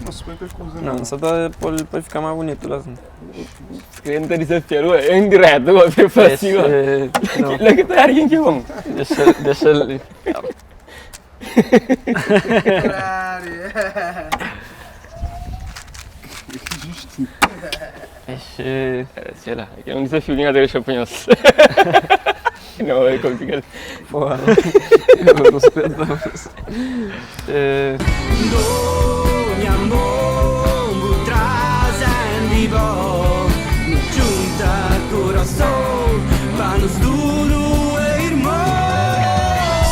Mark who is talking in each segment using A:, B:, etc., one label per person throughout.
A: Mas qualquer coisa
B: Não, só tá pôr para ficar mais bonito lá. Assim.
C: Querendo te desafiar, ué, em direto, ué, foi fácil, ué.
B: Esse, não,
C: Lá que tá alguém que bom.
B: deixa, deixa ali.
A: Justo.
B: Esse,
C: Sei lá, é um desafio que não deixa apanhar-se. Não, é complicado.
B: porra. Eu respeito. É,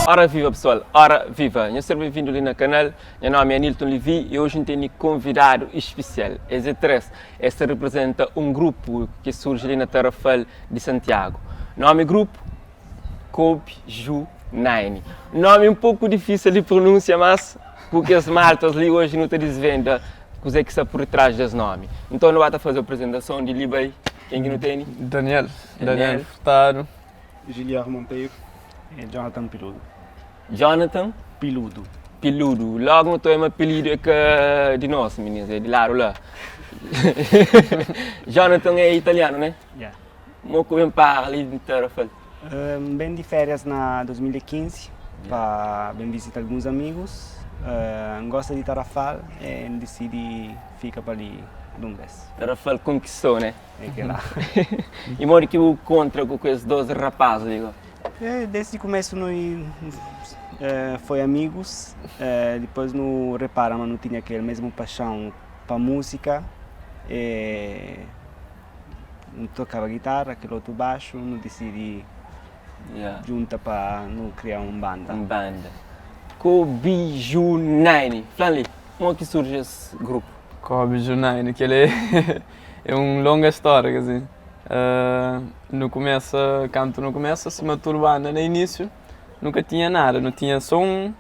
C: Ora viva pessoal, ora viva! Nhos ser bem-vindo ali na canal. Nha nome é Nilton Levi e hoje tenho convidado especial. Esse é três. Este representa um grupo que surge ali na Tarrafal de Santiago. Nome grupo Kobe Ju Nine. Nome um pouco difícil de pronúncia, mas porque as maltas ali hoje não te desvenda o que é que está por trás desse nome. Então não vai fazer a apresentação de Libay. Quem que não tem?
B: Daniel.
C: Daniel.
B: Daniel Furtado.
A: Giliar Monteiro.
D: É Jonathan Piludo.
C: Jonathan
D: Piludo.
C: Piludo. Logo não tem um apelido é que de nós, meninos, é de lá lá. Jonathan é italiano, né?
D: Yeah.
C: Moco bem para ali de Tarrafal.
D: Bem de férias na 2015 para bem visitar alguns amigos. Gosta de Tarrafal e decidi ficar para ali de um vez.
C: Tarrafal conquistou, né?
D: É que lá.
C: E moro que o contra com esses 12 rapazes, digo.
D: É, desde o começo nós foi amigos, depois não repara, mas não tinha aquele mesmo paixão para música. Um tocava guitarra, aquele outro baixo, não decidi
C: Yeah.
D: junta para não criar um banda.
C: Um banda. Kobe Ju Nine. Flanley, como é que surge esse grupo?
B: Kobe Junine, que ele é, é uma longa história, quer dizer. Ah, no começo, canto no começo, assim, uma turbana no início, nunca tinha nada, não tinha só um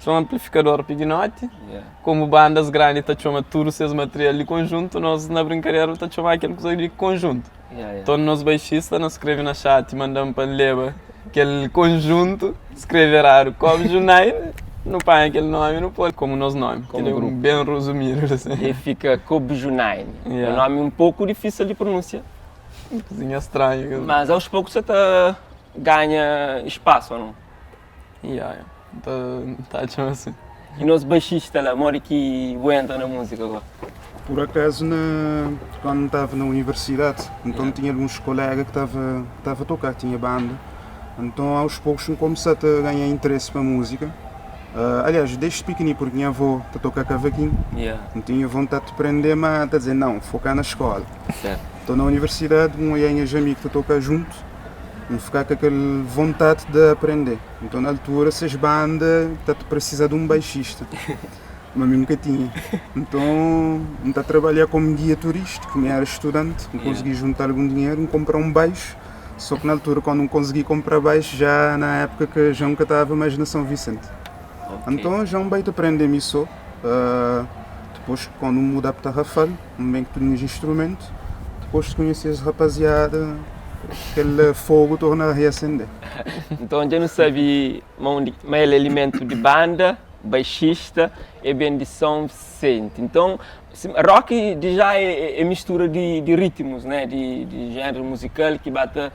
B: amplificador pequenote.
C: Yeah.
B: Como bandas grandes tá chama tudo seus material de conjunto, nós na brincadeira tá chama aquele coisa de conjunto.
C: Yeah, yeah.
B: Então nós baixista nós escreve na chat e mandamos para leva aquele conjunto, escreve raro Kobe Junine, não põe aquele nome, não põe como nosso nome,
C: Como
B: que ele é um
C: grupo.
B: bem resumido assim.
C: E fica Kobe Ju Nine. É um
B: Yeah.
C: nome um pouco difícil de pronúncia,
B: Cozinha estranha. quer dizer.
C: mas aos poucos você tá, ganha espaço, ou não?
B: Yeah, yeah. Tá, tá tipo assim.
C: E nós baixista lá, mora que entra na música agora.
A: Por acaso, na, quando estava na universidade, então tinha alguns colegas que estavam a tocar, tinha banda. Então, aos poucos, comecei a ganhar interesse para a música. Ah, aliás, desde pequenino, porque minha avó está a tocar cavaquinho,
C: Yeah.
A: não tinha vontade de aprender, mas está a dizer, não, focar na escola.
C: Certo.
A: Estou na universidade, um e minhas amigos que tocar junto, não ficar com aquela vontade de aprender. Então, na altura, se as bandas, está a precisar de um baixista. Mas eu nunca tinha. Então, está a trabalhar como guia turístico, como era estudante, não
C: Yeah.
A: consegui juntar algum dinheiro, não comprar um baixo. Só que na altura, quando não consegui comprar baixo, já na época que já nunca estava mais na São Vicente.
C: Ok.
A: Então já um beito aprender-me só. Ah, depois, quando mudar para Tarrafal, um bem que tinha instrumento, depois de conhecer as rapaziada, aquele fogo torna a reacender.
C: Então já não sabe, mas ele é elemento de banda, baixista e bem de São Vicente. Então, rock de já é, é mistura de ritmos, né? De gênero musical que bate,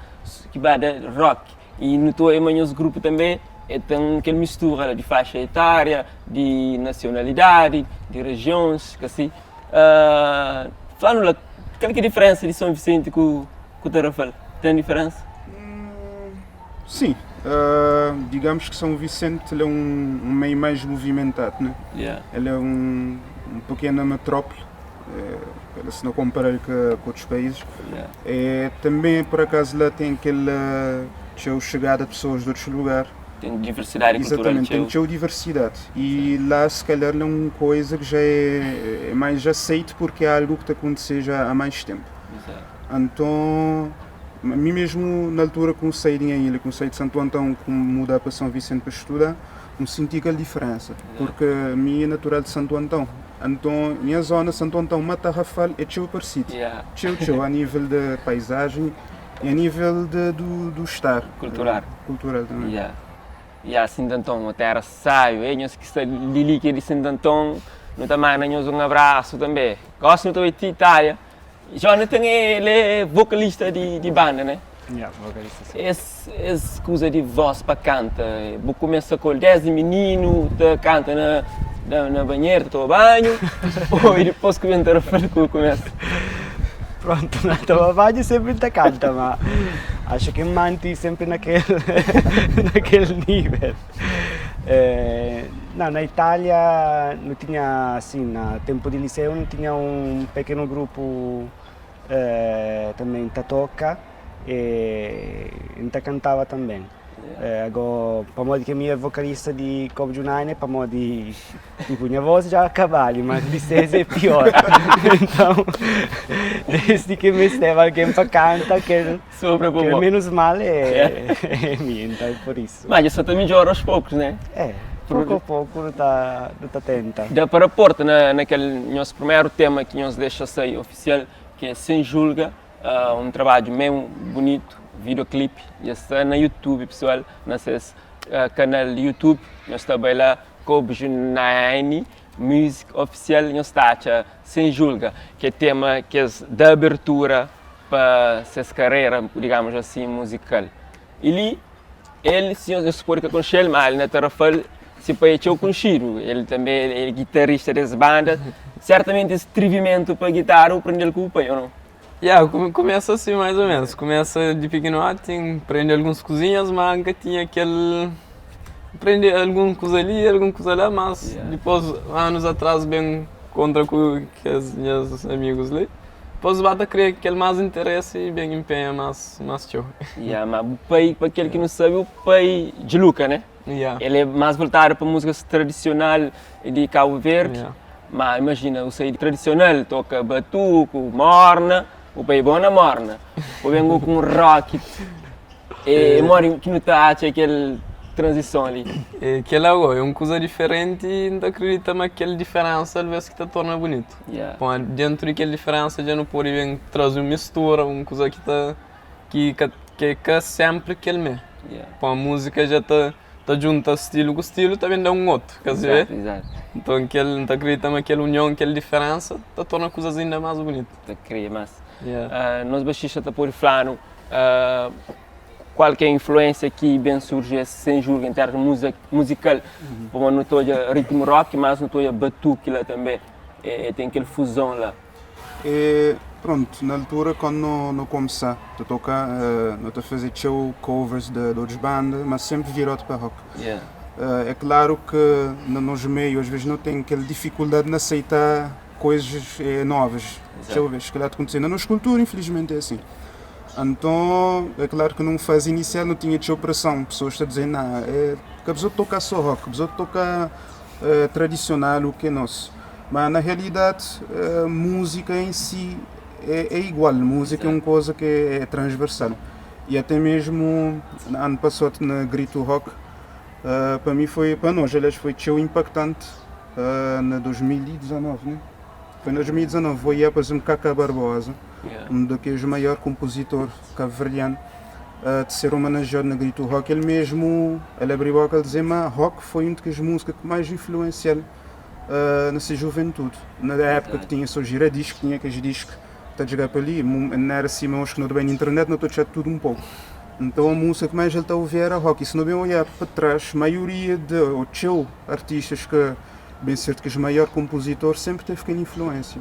C: que bate rock. E no teu os grupo também é, tem aquela mistura de faixa etária, de nacionalidade, de regiões, que assim. Falando lá, qual que é a diferença de São Vicente com o Tarrafal? Tem diferença?
A: Sim, digamos que São Vicente ele é um meio mais movimentado, né?
C: Yeah.
A: Ele é um pequena metrópole, se não comparar com outros países.
C: Yeah.
A: É, também, por acaso, lá tem aquela chegada de pessoas de outros lugares.
C: Tem diversidade cultural.
A: Exatamente, tem diversidade. E lá, se calhar, é uma coisa que já é mais aceito porque é algo que está a acontecer já há mais tempo.
C: Exato.
A: Então, a mim mesmo, na altura que saí de ilha, que saí de Santo Antão, que mudar para São Vicente para estudar, me senti aquela diferença, porque a minha é natural de Santo Antão. Então, minha zona, Santo Antão, Matarrafal, é teu parecido.
C: Yeah.
A: Teu, teu, a nível de paisagem e a nível de, do estar.
C: Cultural.
A: Cultural também.
C: Yeah. Yeah, Santo Antão, uma terra sábia, eh? Nós que está Lili que é de Santo Antão, Nu ta manda nhos un abrasu tanbe. Gosi nu ta bai ti Itália. Jonathan el é vokalista di di banda, né?
D: Yeah, vocalista sim.
C: Es es kuza di voz pa kanta, bu kumesa ku el desdi mininu ta kanta na na na banheru ta toma banhu ou e dipôs ku ben Tarrafal ku kumesa?
D: Pronto, na toma banhu sempri N ta kanta, ma acho ki N manti sempri na kel na kel nível. Não, na Itália nu tinha assim, na tempo di liceu nu tinha um pequeno grupo também ta toca e N ta cantava também. Ago pamodi ki mi é vocalista di Kobe Junine é pamodi tipo nha voz já acabali, mas di ses é pior. Então, desde ki mesteba alguém pa canta kel
C: Sobra pa
D: kel
C: bo.
D: menos mal é é mi, então é por isso.
C: Mas dja sa ta midjora aos poucos, né?
D: É, pouco a pouco nu ta nu ta tenta.
C: Da pa raporta na na kel nhos primeru tema ki nhos dexa sai ofisial, ki é Sem Julga, un trabadju mesmu bunitu, videoclip dja sta na YouTube pesoal, na ses kanal di YouTube, nhos ta bai la Kobjunani Music Ofisial nhos ta atxa Sem Julga, ki é tema ki es da abertura pa ses karera, digamos assim, muzikal. I li, el, si nhos pode ka konxe-l, má el na Tarrafal, se pai é txeu konxidu. El tanbê el é gitarista des banda. Sertamenti es trivimentu pa gitara bu prende-l ku bu pai, ô nau?
B: Ya, kumesa asi mais ou menos. Kumesa di pikinoti, N prende alguns kuzinhas, má N ka tinha kel. N prende algun kuza li, algun kuza la, mas dipôs, anus atras, ben kontra ku kes nhas amigus li. Dipôs ba ta kria kel más interesi i ben inpenha más más txeu.
C: Ya, ma bu pai, pa kel ki nu sabe, bu pai Djiluka, né?
B: Ya.
C: El é más voltadu pa múzikas tradisional di Kabu Verdi.
B: Ya.
C: Ma imajina, bu sai di tradisional, toka batuku, morna, bu pai é bon na morna. Bu ben ku un rock. É modi ki nu ta atxa kel tranzison li?
B: É kel-la gó é un kuza diferenti i N ta kridita ma kel diferénsa alvês ki ta torna bunitu. Pamodi déntu di kel diferénsa dja nu pode ben traze un mistura, un kuza ki ta ki ka ki é ka sénpri kel mê. Pamodi múzika dja ta ta djunta stilu ku stilu ta ben da un otu, ka si vê? Nton kel N ta kridita ma kel union, kel diferénsa ta torna kuzas inda más bunitu.
C: Ta kria más. Nos baxista ta pode fla-nu Kual ki é influênsia ki ben surji es Sem Julga em termos muzikal? Pamodi nu ta odja ritmu rock, mas nu ta odja batuki la tanbe, ten kel fuzon la.
A: E prontu, na altura kóndu nu kumsa ta toka, nu ta faze txeu covers di otus banda, mas sénpri viradu pa rock. É klaru ki na nos meiu, asvês nu ten kel difikuldadi na aseita koizas novas, txeu bes kel-la ta kontise na nos kultura, infilismenti é asin. Anton, é klaru ki nun fazi inisial nu tinha txeu preson, pesoas ta dize, na, é ka bezotu toka so rock, bezotu toka tradisional, u ki é nos. Ma na realidadi, múzika en si é igual, múzika é un koza ki é transversal. I até mesmu anu pasódu na Grito Rock, pa mi foi, pa nos, aliás, foi txeu impaktanti na 2019, né? Foi na 2019, vou ia, por exemplo, Kaká Barbosa, um daqueles maior compositor cabo-verdiano, de ser homenageado na Grito Rock, ele mesmo, ele abriu a boca a dizer, mas rock foi uma das músicas que mais influenciou na sua juventude, na época que tinha só gira-disco, tinha aqueles discos que tá a jogar para ali, não era assim, mas que não bem na internet, não estou a tudo um pouco. Então a música que mais ele está a ouvir era rock, e se não bem olhar para trás, a maioria de, ou txeu artistas que, bem certo que os maior compositor sempre teve aquela influência.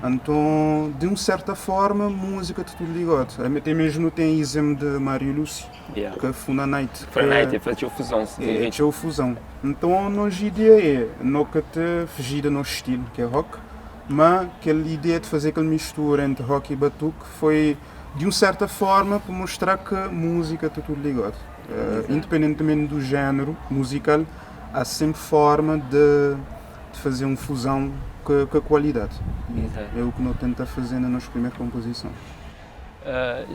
A: Então, de uma certa forma, música de tudo ligado. Até mesmo tem exemplo de Mário Lúcio,
C: Yeah.
A: que foi na Night.
C: Foi na Night, faz txeu fusão.
A: É, txeu fusão. Então, nos ideia é, nunca te fugir do nosso estilo, que é rock, mas aquela ideia de fazer aquela mistura entre rock e batuque foi, de uma certa forma, para mostrar que música está tudo ligado. Independentemente do género musical, há sempre forma de, de fazer uma fusão com, com a qualidade.
C: Exato.
A: É o que nós tentamos fazer na nossa primeira composição.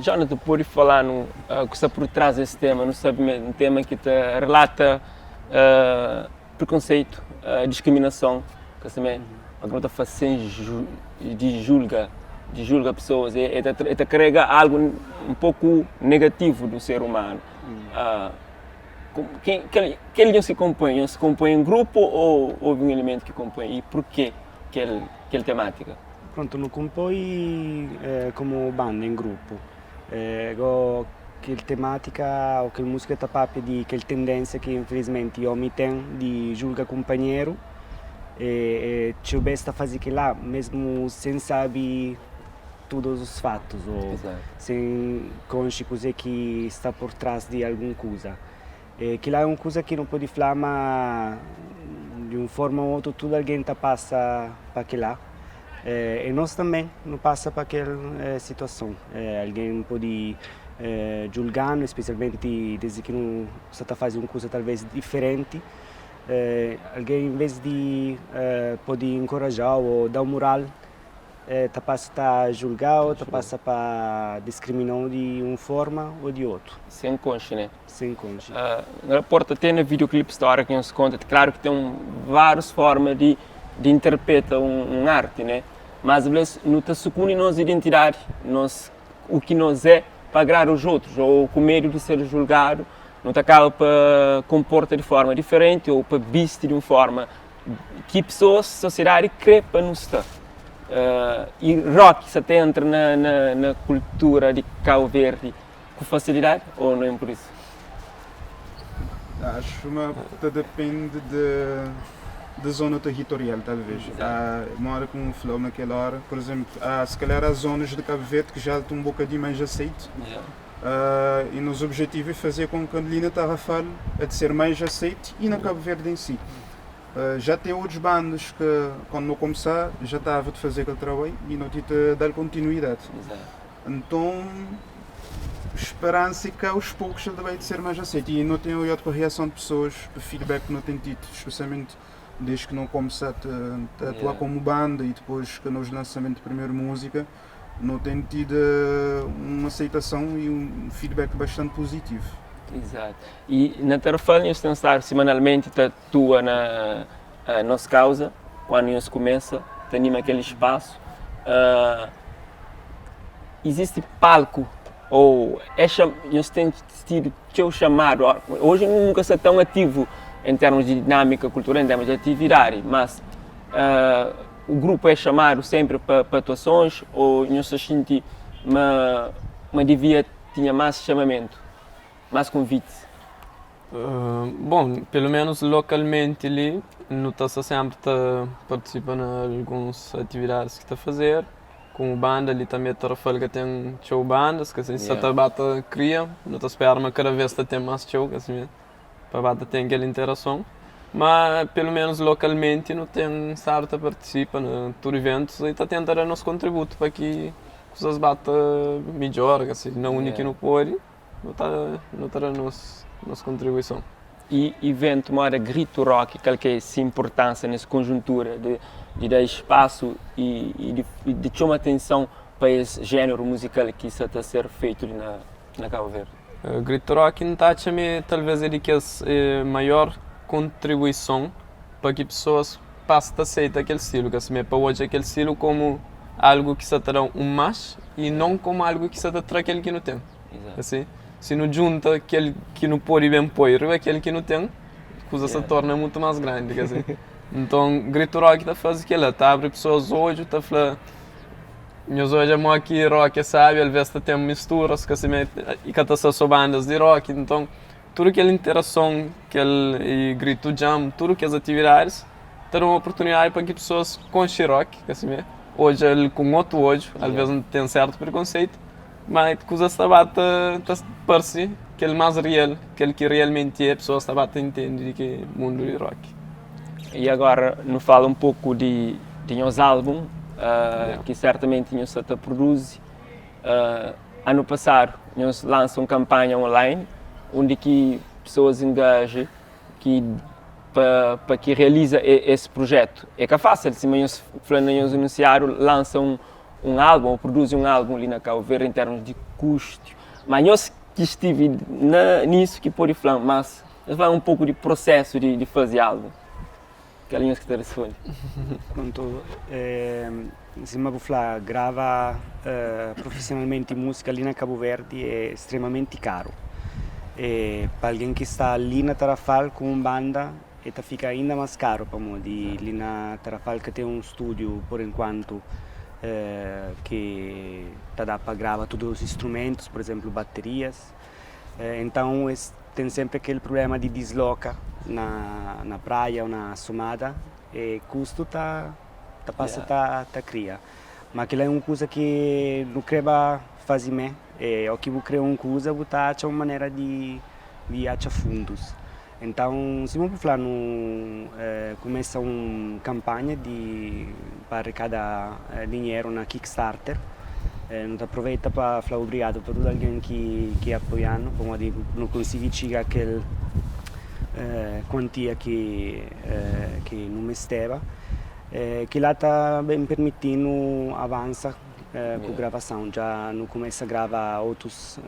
C: Jonathan, pode falar no que está por trás desse tema, não sabe um tema que te relata preconceito, discriminação, que também a que está fazendo de julga, de julga pessoas, é, é, é, é carrega algo um pouco negativo do ser humano. Kel kel nhos ki konpõe, nhos konpõe en grupu ou houve un elementu ki konpõe i purke kel kel tematika?
D: Prontu, nu konpoi komu banda en grupu. Go kel tematika ou kel musika ta papia di kel tendensia ki infelizmenti omi ten di julga kunpanheru e txeu bes ta faze kila mesmu sen sabi tudos os fatos ou sen konxe kuze ki sta por tras di algun kuza. E kila é un kuza ki nu pode fla ma di un forma ou otu tudu algen ta pasa pa kila. E nos tanbe nu pasa pa kel situason. Algen pode julga-nu, spesialmenti desdi ki nu sta ta faze un kuza talves diferenti. Algen en ves di pode nkoraja-u o da-u mural, ta pasa ta julga-u, ta pasa pa diskrimina-u di un forma o di otu.
C: Sen konxe, ne?
D: Sen konxe.
C: Na raporta te na videoclip stória ki nhos konta, klaru ki ten várius forma di di interpreta un arti, ne? Mas alvês nu ta sukundi nos identidadi, nos u ki nos é pa agrada os otrus ou ku medu di ser julgadu, nu ta kaba pa konporta di forma diferenti ou pa bisti di un forma ki pesoas, sosiedadi krê pa nu sta. I rock sa ta entra na na na kultura di Cabo Verde ku fasilidadi ou nem por isso?
A: Acho ma ta depende de de zona territorial talvez. Moda como falou naquela hora, por exemplo, há, se calhar há zonas de Cabo Verde que já estão um bocadinho mais aceito. E nos objetivo é fazer com que ali na Tarrafal a de ser mais aceito e na Cabo Verde em si. Já tem outros bandas que quando não começar já estava de fazer aquele trabalho e não tinha dar continuidade. Então esperança é que aos poucos ele vai de ser mais aceito e não tenho olhado com a reação de pessoas, o feedback que não tenho tido, especialmente desde que não comecei a, a atuar como banda e depois que nos lançamento de primeira música, não tenho tido uma aceitação e um feedback bastante positivo.
C: Exato. E na Tarrafal nhos ten stadu semanalmente ta atua na nos kauza, kuandu nhos kumesa ta anima kel spasu. Izisti palku ou é nhos ten tidu txeu xamadu? Oji nunka sta tãu ativu en termus di dinâmika kultural, en termus di atividadi, mas o grupu é xamadu senpri pa atuasons ou nhos ta xinti ma ma divia tinha más xamamentu, más konvitis?
B: Bon, pelu menus lokalmenti li nu ta sta senpri ta partisipa na alguns atividadis ki ta fazedu komu banda li tanbe Tarrafal ka ten txeu bandas ka si sa ta ba ta kria nu ta spera ma kada vez ta ten más txeu ka si pa ba ta ten kel interason ma pelu menus lokalmenti nu ten stadu ta partisipa na tudu iventus i ta tenta da nos kontributu pa ki kuzas ba ta midjora ka si na undi ki nu pode. Nu ta nu ta da nos nos kontribuison.
C: I iventu moda Grito Rock kal ki é si inpurtansa nes konjuntura di di da spasu i i di di txoma atenson pa es jéneru muzikal ki sa ta ser fetu li na na Kabu Verdi?
B: Grito Rock N ta atxa ma talvez é di kes maior kontribuison pa ki pesoas pasa ta seita kel stilu, ka simé pa odja kel stilu komu algu ki sa ta da un más i non komu algu ki sa ta tra kel ki nu ten. Asi, si nu djunta kel ki nu pode ben poi riba kel ki nu ten, kuza sa torna mutu más grandi, ka si? Nton, Grito Rock ta faze kel-la, ta abri pesoas odju, ta fla, Nhos odja modi ki rock é sábi, alvês ta ten misturas, ka si? I ka ta ser sô bandas di rock. Nton, tudu kel interason, kel Grito Jam, tudu kes atividadis ta da un oportunidadi pa ki pesoas konxe rock, ka si? Odja-l ku un otu odju, alvês nu ten sértu prekonseitu. Ma kuzas ta ba ta ta parse kel más real, kel ki realmenti é, pesoas ta ba ta intende di ki mundu di rock.
C: E agora nu fala um pouco di di nhos álbum ki certamente nhos sta ta produzi. Anu passadu nhos lansa um kampanha online undi ki pessoas engaja ki pa pa ki realiza esse projeto. É ka fácil, sima nhos fla na nhos enunciado, lansa um un álbum ou produzi un álbum li na Cabo Verde em termos di custo, mas nhos ki stivi na nisso ki podi fla mas nhos fla un pouco di processo di di fazi álbum, kel nhos ki ta responde.
D: Pronto, sima bu fla grava profissionalmenti música li na Cabo Verde é extremamenti caro. E pa algen ki sta li na Tarrafal ku un banda e ta fika inda mas karu pamodi li na Tarrafal ka ten un studiu por enkuantu ki ta da pa grava tudu os instrumentus, por exemplu baterias. Então es ten senpri kel prublema di disloka na na praia o na Assomada e kustu ta ta pasa ta ta kria. Ma kila é un kuza ki nu kreba faze mé. E o ki bu kre un kuza bu ta atxa un manera di di atxa fundus. Então sima bu fla nu kumesa un kampanha di pa arrekada dinheru na Kickstarter. Nu ta aproveita pa fla obrigadu pa tudu algen ki ki apoia-nu pamodi nu konsigi txiga kel kuantia ki ki nu mesteba. Kila ta ben permiti-nu avansa ku gravason. Dja nu kumesa grava otus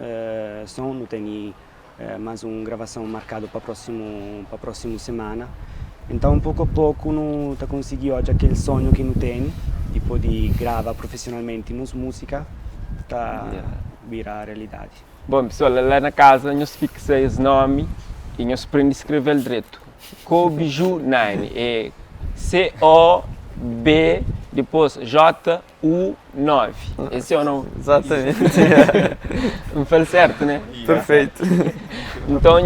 D: son, nu tene mas un gravason markadu pa prósimu pa prósimu semana. Então poku a poku nu ta konsigi odja kel sonhu ki nu tene di pode grava profesionalmenti nos músika ta bira realidadi.
C: Bon pesoal, la na kaza nhos fiksa es nomi i nhos prende skrebe-l dretu. Kobju Nine é C-O-B dipôs J-U 9. Esse é o nome?
B: Exatamente.
C: N fala certo, né?
B: Perfeito.
C: Então,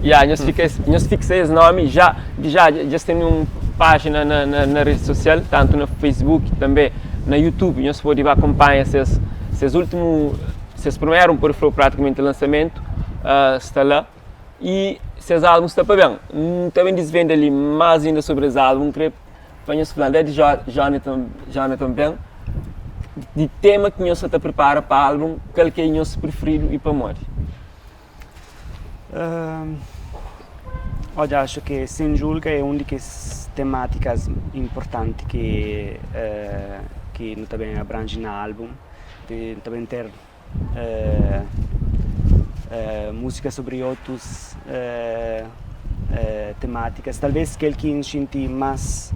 C: yeah, nhos fica, nhos fixa esse nome já, já, já tem uma página na, na, na rede social, tanto na Facebook, também na YouTube, nhos pode acompanhar esses, esses últimos, esses primeiro, por falar praticamente lançamento, está lá. E ses álbum sta pa ben. N ta ben disvenda li más inda sobri es álbum. N kre pa nhos fla-m di Jonathan, Jonathan ben, di tema ki nhos sa ta pripara pa álbum, kal ki é nhos prifiridu i pamodi?
D: Odja, acho ke Sen Julga é un di kes temátikas inportanti ki ki nu ta ben abranji na álbum. Nu ta ben ter Músika sobri otus temátikas. Talvês kel ki N xinti más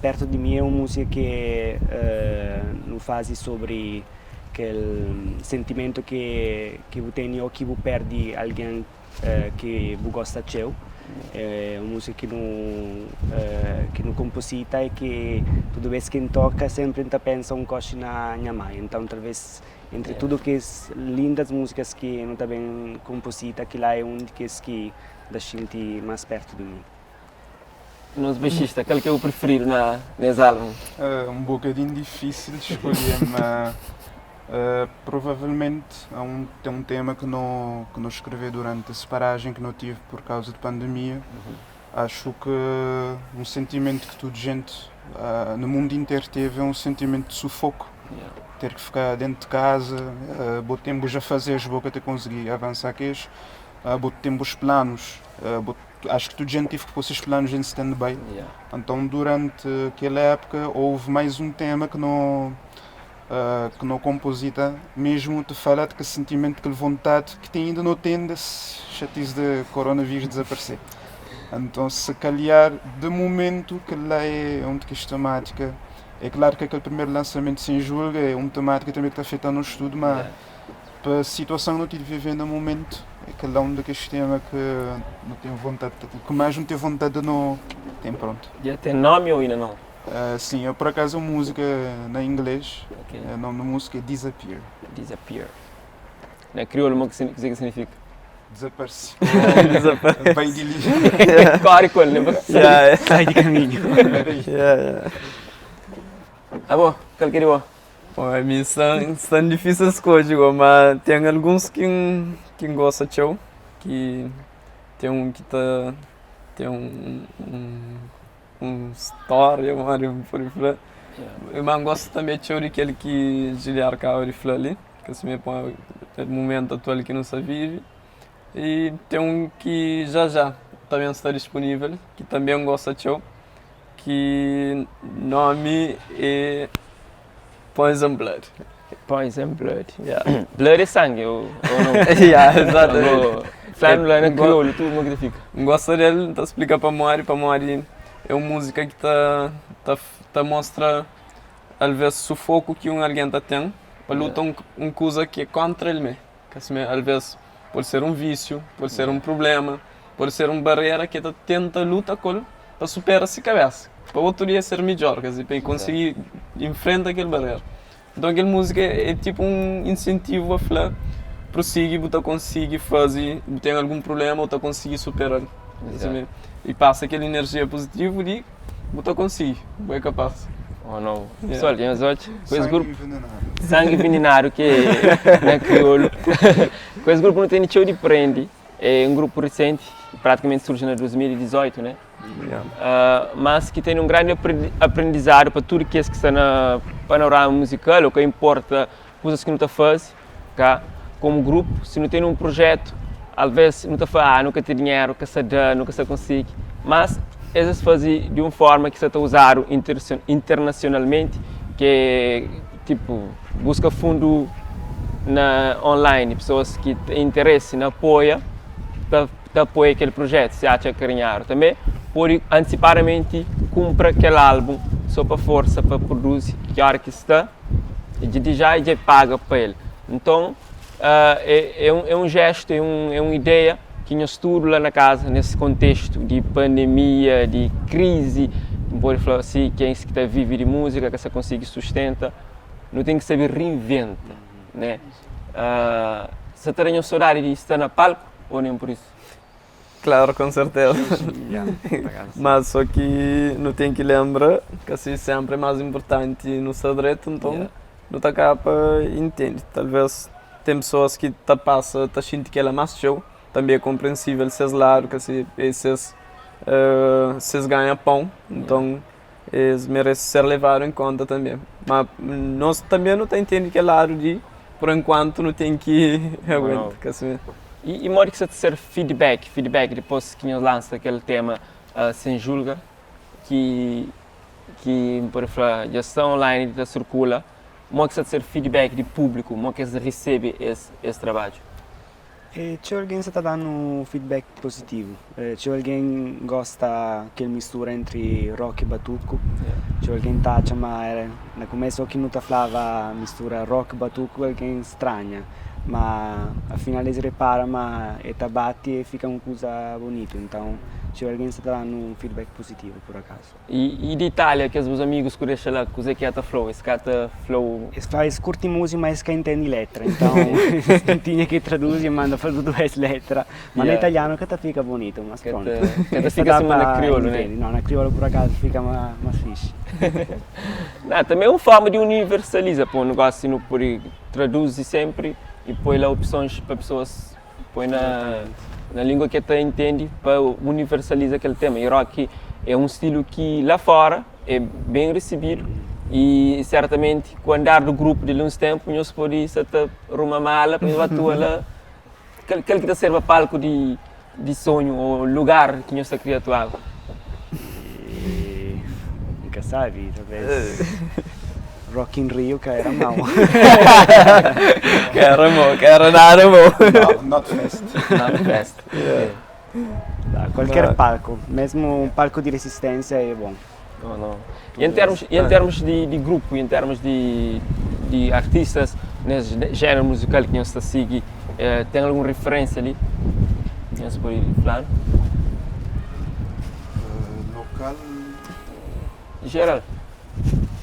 D: pértu di mi é un músika ki nu faze sobri kel sentimentu ki bu tene ô ki bu perde algen ki bu gosta txeu. É un músika ki nu ki nu konposita i ki tudu bês ki N toka sénpri N ta pensa un koxi na nha mai. Nton talvês entri tudu kes lindas músikas ki nu ta ben konposita, kila é un di kes ki N ta xinti más pértu di mi.
C: Nos baixista, kal ki é bu prifiridu na nes álbum?
A: Un bokadinhu difísil di skolhe, ma provavelmenti há un ten un tema ki no ki no skrevê duranti es parajen ki no tive pur kauza di pandemia. Axu ki un sentimentu ki tudu jenti na mundu interu teve é un sentimentu di sufoku, ter ki fika dentu di kaza, bo ten bus afazeres bo ka ta konsigi avansa ku es, bo ten bus planus, bo Acho que tudu jente tive que pôr ses planos em stand-by. Então, durante aquela época, houve mais um tema que não, que não composita, mesmo te falar de que sentimento, aquela vontade que tem ainda não tem desse chatice de coronavírus desaparecer. Então, se calhar, de momento, que lá é onde que esta temática. É claro que aquele primeiro lançamento sem julga é uma temática também que está afetando o estudo, mas Pa situason ki nu ti vive na mumentu é kel la un di kes tema ki nu ten vontadi ki más nu ten vontadi di nu ten prontu.
C: Dja ten nomi ou inda nau?
A: Sim, eu por acaso é un múzika na inglês, nomi di múzika é Disappear.
C: Disappear. Na kriolu mo kuzê ki signifika?
A: Dezaparse.
B: Dezaparse.
A: Bai di li.
C: Kóre ku el, ne?
D: Sai di kaminhu.
C: Abo, kal ki é di bo?
B: Bom, a mi sta difísil skodje go, ma ten alguns ki N ki N gosta txeu, ki ten un ki ta ten un un stória modi N pode fla, ma N gosta tanbe txeu di kel ki Giliar kaba di fla li, ki sima el mumentu atual ki nu sta vive, i ten un ki já já ta ben sta dispunível, ki tanbe N gosta txeu. Ki nomi é Poison Blood.
C: Poison Blood.
B: Yeah.
C: Blood é sangue ou, ou não?
B: Yeah, exatamente.
C: Fla-nu lá na kriolu, tu como que fica?
B: N gosta del, N ta splika pamodi, pamodi é un múzika ki ta ta ta mostra alvês sufoku ki un algen ta ten pa luta un kuza ki é kontra el mê. Ka sima alvês. Pode ser un vísiu, pode ser un prubléma, pode ser un barera ki el ta tenta luta ku el pa supera se kabésa, pa otu dia ser midjór, kes di pa el konsigi infrenta kel barera. Nton kel múzika é tipu un insentivu a fla, prosigi bu ta konsigi faze, bu ten algun prubléma bu ta konsigi supera-l. I pasa kel inerjia puzitivu di bu ta konsigi, bu é kapaz.
C: Oh no. Pessoal, tem os outros. Com esse grupo Sangue Envenenado que é na crioulo. Com esse grupo não tem txeu de prende. É um grupo recente, praticamente surge na 2018, né?
B: Yeah.
C: Mas que tem um grande aprendizado para tudo que que está na panorama musical, ou que importa coisas que não tá faz, cá, como grupo, se não tem um projeto, às vezes não tá faz, ah, nunca tem dinheiro, que se dá, nunca se consegue, mas eles fazem de uma forma que se está usado internacionalmente, que é, tipo, busca fundo na online, pessoas que têm interesse na apoia, ta apoia aquele projeto, se acha carinhado. Também pode antecipadamente comprar aquele álbum só para força, para produzir, que hora que está, e de já e já paga para ele. Então, é um gesto, é uma ideia que nós tudo lá na casa, nesse contexto de pandemia, de crise, pode falar assim, quem que está vive de música, que se consegue sustenta, não tem que saber reinventa, né? Você tem saudade de estar na palco ou nem por isso?
B: Claro, com certeza.
D: Yeah, por acaso.
B: Mas só que não tem que lembrar que assim sempre é mais importante no seu direito, então não tá cá para entende. Talvez tem pessoas que tá passa, tá sentindo que ela é mais show, também é compreensível seus lados, que assim, esses, esses ganham pão, então eles merecem ser levado em conta também. Mas nós também não tá entendendo que é lado de, por enquanto, não tem que aguentar, que assim.
C: E modo que você ter feedback depois que nós lança aquele tema sem julga, que por falar, gestão online da circula, modo que você ter feedback de público, modo que você recebe esse trabalho?
D: E c'è alguém que está dando feedback positivo. C'è alguém que gosta que mistura entre rock e batuco. C'è alguém que tá mas na começo que não tá falava mistura rock e batuco, alguém estranha. Mas afinal eles reparam, mas é bate e fica uma coisa bonita. Então, c'è alguém que está dando um feedback positivo, por acaso.
C: E de Itália, que os meus amigos que deixam lá, que é que tá flow? Esse cara tá flow...
D: Eles fazem curte música, mas que entende letra. Então, tinha que traduzir e manda fazer duas letras. Mas no italiano que tá fica bonito, mas
C: Que
D: pronto.
C: que
D: Essa
C: fica
D: dá
C: assim, mas na
D: pra
C: crioulo, né?
D: entender. Não, na crioulo por acaso fica mais fixe.
C: Não, também é uma forma de universalizar, pô, um negócio não pode traduzir sempre e põe lá opções para pessoas, põe na língua que até entende para universalizar aquele tema. E rock é um estilo que lá fora é bem recebido e certamente com o andar do grupo de uns tempos, nós pode se até arrumar mala para ir atuar lá, aquele que te serve a palco de sonho ou lugar que nós está queria atuar.
D: E, nunca sabe, talvez Rock in Rio que era mau.
B: Que era bom, que era nada bom.
A: Not fest.
C: Not fest.
D: Dá, qualquer
B: Não.
D: palco, mesmo um palco de resistência é bom.
C: Não, não. E em termos, e em termos de grupo, e em termos de artistas, nesse género musical que nós sigue, tem alguma referência ali? Nós pode falar?
A: Local?
C: Geral.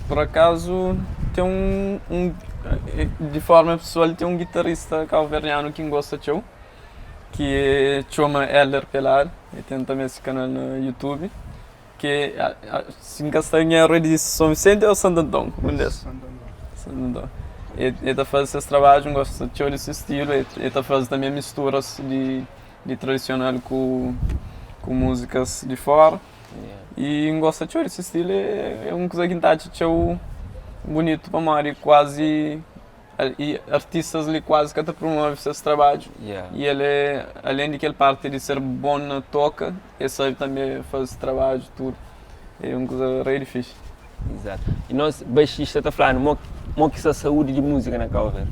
B: Por acaso, tem um, de forma pessoal, tem um guitarrista cabo-verdiano que gosta de show, que chama Elder Pelar, e tem também esse canal no YouTube, que se não é de São Vicente ou Santo Antão? Um desses.
A: Santo Antão.
B: Santo Antão. Ele tá fazendo esse trabalho, gosta de desse estilo, ele tá fazendo também misturas de tradicional com músicas de fora. E gosta de desse estilo, é uma coisa que tá bonito para mim, quase, e artistas ali quase que até promovem esse trabalho. E ele, além de que ele parte de ser bom na toca, ele sabe também fazer trabalho, tudo. É uma coisa rei difícil.
C: Exato. E nós, baixista, tá falando, mo que essa saúde de música na Cabo Verde?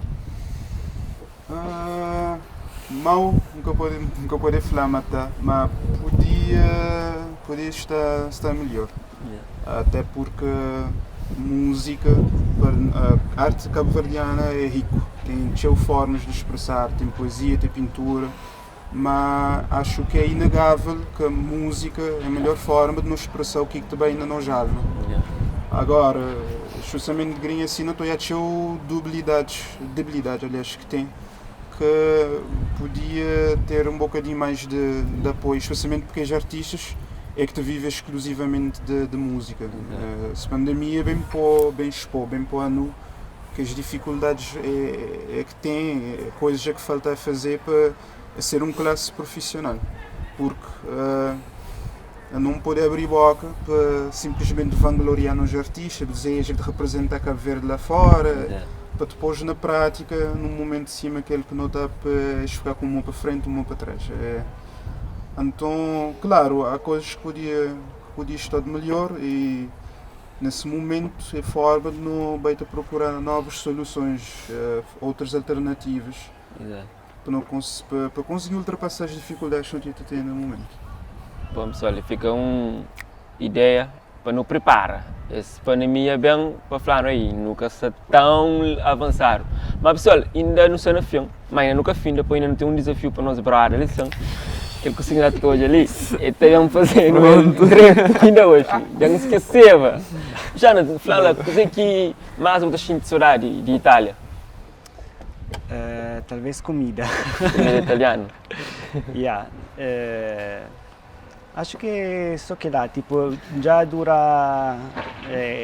A: Mal, nunca pode falar, mas tá, mas podia estar melhor. Até porque Múzika, arti kabuverdiana é riku, ten txeu formas di expresa, ten poezia, ten pintura, ma axu ki é inegável ki múzika é melhor forma di nu expresa u ki ta bai na nos alma. Agora, justamente grinha asi nu ta odja txeu dubilidadis, debilidadis aliás ki ten, ki podia ter un bokadinhu mais di apoiu, espesialmente purki es artistas é ki ta vive exkluzivamenti di múzika. Es pandemia ben pô, ben expô, ben pô a nu kes difikuldadis é ki ten, koizas é ki falta faze pa ser un klasi prufisional, purki nu pode abri boka pa sinplismenti vangloria nos artista, dizeja di reprezenta Kabu Verdi la fora, pa dipôs na prátika, nun mumentu sima kel ki nu ta pa es fika ku un mon pa frenti un mon pa trás. Anton, klaru, há koizas ki podia ki podia stadu melhor i nesse mumentu é forma di nu bai ta prokura novas solusons, outras alternativas. Pa nu pa konsigi ultrapasa as difikuldadis ki nu ta ten na mumentu.
C: Bom pessoal, fika un ideia pa nu pripara. Es pandemia ben pa fla-nu ei, nu ka sta tão avansadu. Ma pessoal, inda nu sta na fin, ma inda nu ka finda, poi inda nu ten un dizafiu pa nos brother li sin. Kel kusinha ta odja li, el ta ben faze-nu el dretu inda oji. Dja N skeseba. Jonathan, fla-m la, kuzê ki más bu ta xinti sodadi di Itália?
D: Talvez comida.
C: Comida italiano?
D: Yeah. Acho que só que lá, tipo, já dura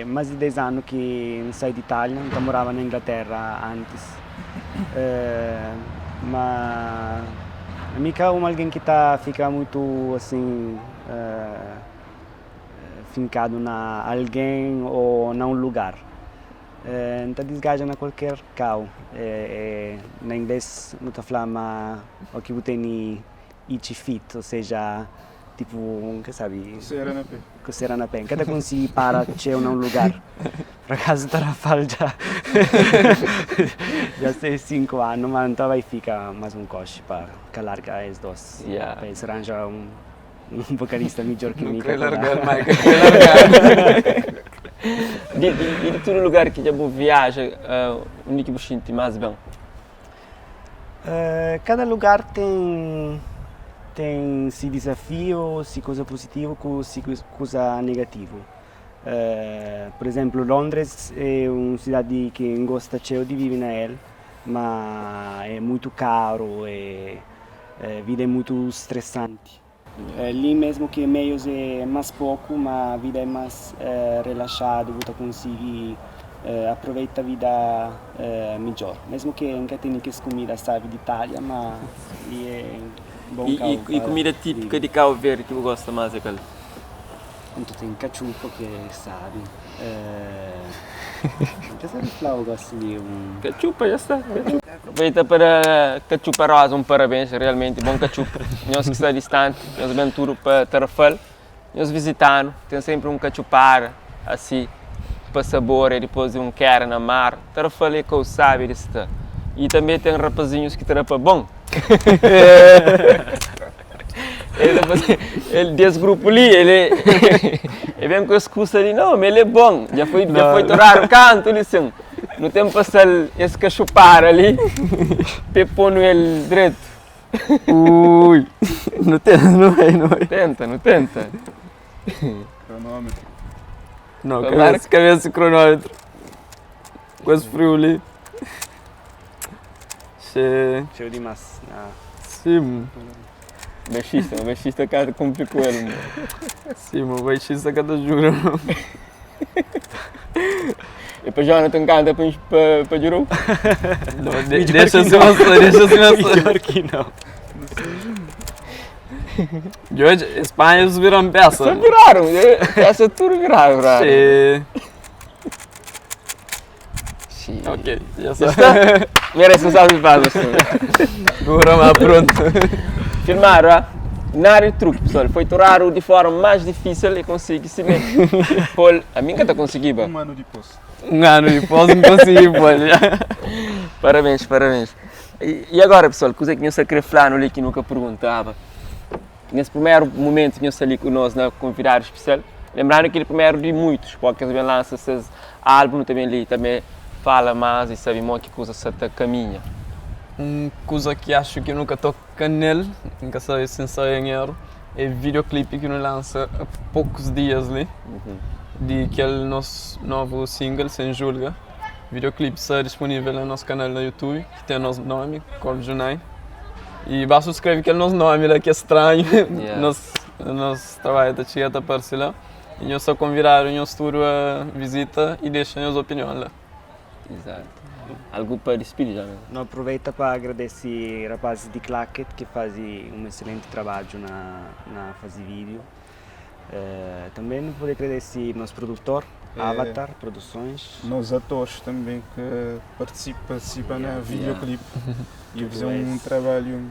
D: mais de 10 anos que N sai di Itália, N ta morava na Inglaterra antes. Ma mi ka un algen ki ta fika mutu asin finkadu na algen o na un lugar. N ta disgaja na kualker kau. Na ingles nu ta fla ma o ki bu tene itchy feet, o seja, tipu, N ka sabe.
A: Kosera na pe.
D: Kosera na pe. N ka ta konsigi para txeu na un lugar. Por akazu Tarrafal dja dja se 5 anu, ma N ta bai fika mas un koxi pa ka larga es dos. Pa es ranja un Un vokalista midjor ki mi
B: ka ta da. Ma ka kre larga.
C: Di di tudu lugar ki dja bu viaja, undi ki bu xinti más ben?
D: Kada lugar ten ten si dizafiu, si kuza puzitivu ku si kuza negativu. Pur izénplu, Londres é un sidadi ki N gosta txeu di vive na el, ma é mutu karu, é Vida é mutu stresanti. Li mesmu ki meius é más poku, ma vida é más relaxadu, bu ta konsigi aproveita vida midjor. Mesmu ki N ka tene kes kumida sabi di Itália, ma li é bon kau
C: pa. I kumida típika di Kabu Verdi ki bu gosta más é kal?
D: Nton ten katxupa ki é sabi. N ka sabe fla bu gosta di un.
C: Katxupa dja sta. Aproveita pa da Katxupa Rosa un parabens, realmenti bon katxupa. Nhos ki sta distanti, nhos ben tudu pa Tarrafal, nhos vizita-nu, ten senpri un katxupada asi pa saboria dipôs di un kera na mar. Tarrafal é kau sabi di sta. I tanbe ten rapazinhus ki ta da pa bon. Ele ta faze, el des grupu li, el é, el ben ku es kusa li, não, ma el é bom, dja foi, dja foi toradu kantu li sin. Nu ten pasal es kaxupara li, pe ponu el dretu.
B: Ui, nu tenta, nu bai, nu bai.
C: Tenta, nu tenta.
A: Cronômetro.
B: Não, cabeça, cabeça cronômetro. Com esse frio ali. Che.
D: Txeu dimas.
B: Sim.
C: Baixista, o baixista cá complicou ele. Mano.
B: Sim, o baixista cá tá jura.
C: E para Jonathan canta para para para Juru?
B: Não, de, deixa assim, deixa assim.
D: Melhor que não.
B: Hoje, Espanha eles viram peça.
C: Só viraram, peça tudo viraram.
B: Sim.
C: Sim.
B: Ok, já está.
C: Merece um salve de palmas.
B: Dura, mas pronto.
C: Filmaram, ah? Nada de truque, pessoal. Foi torrado de forma mais difícil e consegui se bem. Pol, a mim que tá consegui, ba.
A: Um ano depois.
B: Um ano depois não consegui, pô.
C: Parabéns, parabéns. E, e agora, pessoal, coisa que nós queria falar no ali que nunca perguntava. Nesse primeiro momento que nós ali conosco na convidado especial, Lembrando ki el primeru di muitus, podi kes ben lansa ses álbum, nu ta ben li tanbe fala más i sabe modi ki kuza sa ta kaminha.
B: Un kuza ki axu ki nu ka toka nel, N ka sabe si N sta en eru, é videoclipe ki nu lansa a pokus dias li, di kel nos novu single Sem Julga. Videoclipe sta dispunivel na nos kanal na YouTube, ki ten nos nomi, Corjo Nine. I basta skrebe kel nos nomi la ki é stranhu, nos nos trabadju ta txiga ta parse la. I nhos sta konvidadu nhos tudu a vizita i dexa nhos opinion la.
C: Exato. Algu pa dispidi já?
D: Nu aproveita pa agradese rapazis di Claket ki faze un eselenti trabadju na na faze vídeo. Tanbe nu pode agradese nos produtor, Avatar Produções.
A: Nos atores tanbe ki partisipa na videoclip e faze un trabalhu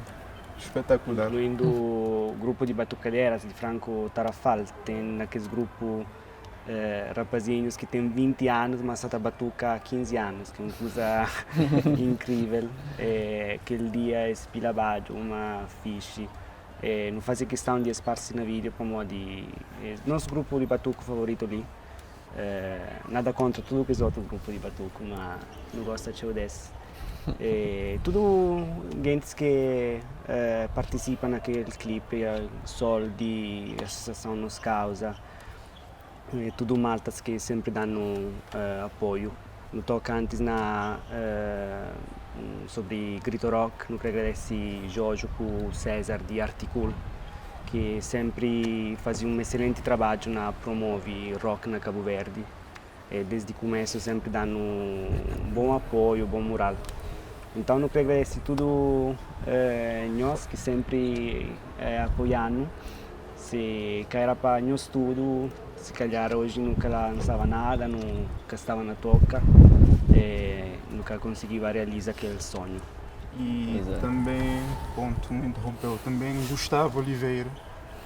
A: espetakular.
D: Inkluindu grupu di batukaderas di Franco Tarrafal, ten na kes grupu rapazinhus ki ten 20 anus ma sa ta batuka 15 anus, ki é un kuza inkrivel. Kel dia es pila badju uma fixi. Nu faze kistãu di es parse na vídeo pamodi nos grupu di batuku favoritu li. Nada kontra tudu kes otu grupu di batuku, ma nu gosta txeu des. Tudu gentis ki partisipa na kel klipi, Sol di Asosiason Nos Kauza, tudu maltas ki senpri da-nu apoiu. Nu toka antis na sobri Grito Rock, nu kre agradese Jojo ku César di Artikul ki senpri faze un eselenti trabadju na promove rock na Kabu Verdi. Desdi kumesu senpri da-nu bon apoiu, bon mural. Nton nu kre agradese tudu nhos ki senpri apoia-nu. Si ka era pa nhos tudu, si kalhar oji nu ka lansaba nada, nu ka staba na toka, nu ka konsigiba realiza kel sonhu.
A: E tanbe, pontu, N interrompeu, tanbe Gustavo Oliveira,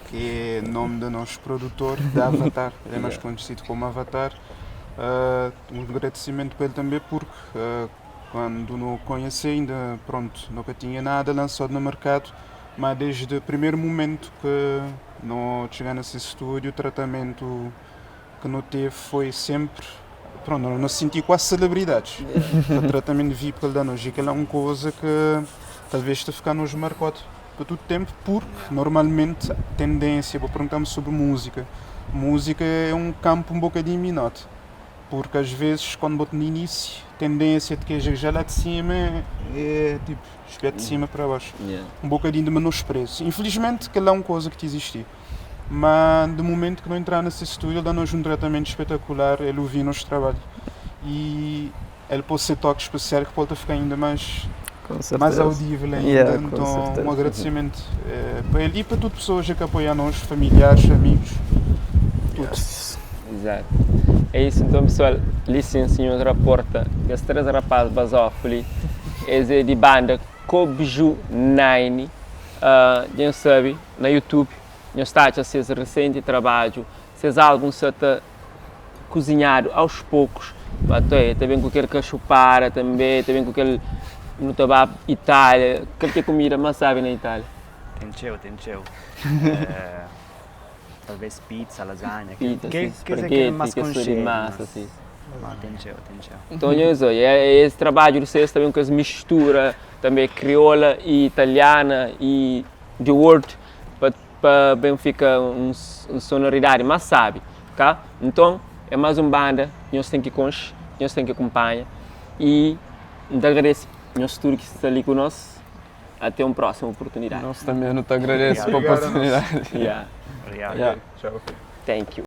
A: ki é nome de nos produtor de Avatar, el é mais conhecido como Avatar, un agradecimento pa el tanbe porque quando nu conhece ainda, pronto, nu ka tinha nada lançado na mercado, Ma desde primeru mumentu ki no txiga na se stúdiu, tratamentu ki no teve foi senpri, prontu, no sinti kuazi selebridadis. Pa tratamentu vip ki el da nos. I kel-la é un kuza ki talvês ta fika nos markódu pa tudu ténpu, purki normalmenti tendénsia, bo pergunta-m sobri múzika, múzika é un kanpu un bokadinhu minóti. Porque às vezes quando bo ta na início, tendência de que já lá de cima é tipo espia de cima para baixo.
C: Yeah.
A: Um bocadinho de menosprezo. Infelizmente que lá é uma coisa que te existi. Mas de momento que não entrar nesse estúdio, ele dá-nos um tratamento espetacular, ele ouviu nosso trabalho. E ele pôs esse toque especial que pode ficar ainda mais mais audível ainda.
B: Yeah, com
A: Então,
B: certeza.
A: um agradecimento para ele e para todas as pessoas que apoiam nós, familiares, amigos, tudo.
B: Yes.
C: Exato. É isso então pessoal, licença nhos raporta kes 3 rapaz bazofu li, es é di banda Kobju Nine, dja nhos sabe na youtube nhos ta atxa ses recente trabadju, ses álbum sa ta kuzinhadu aos poucos, ta ben ku kel kaxupada tanbe, ta ben ku kel nu ta ba Itália, kal ki é kumida más sabi na Itália?
D: Ten txeu, ten txeu. Talvez pizza, lasanha,
C: Pizza,
D: ke
C: si,
D: kes é kel
C: spaghetti,
D: más
C: kes sô di
D: konxedu,
C: massa,
D: mas
C: si.
D: ma ten txeu, ten txeu.
C: Nton, nhos odja, é es trabadju di ses ta ben ku es mistura tanbe kriola i italiana i the world pa pa ben fika un un sonoridadi más sabi, ka? Nton, é más un banda ki nhos ten ki konxe, ki nhos ten ki kunpanha i N ta agradese nhos tudu ki sta li ku nos. Até un próxima oportunidade.
B: Nós também nu ta agradece pa
A: Obrigado a nós.
B: oportunidade.
C: Yeah.
D: Obrigadu.
B: Yeah.
A: Tchau.
C: Thank you.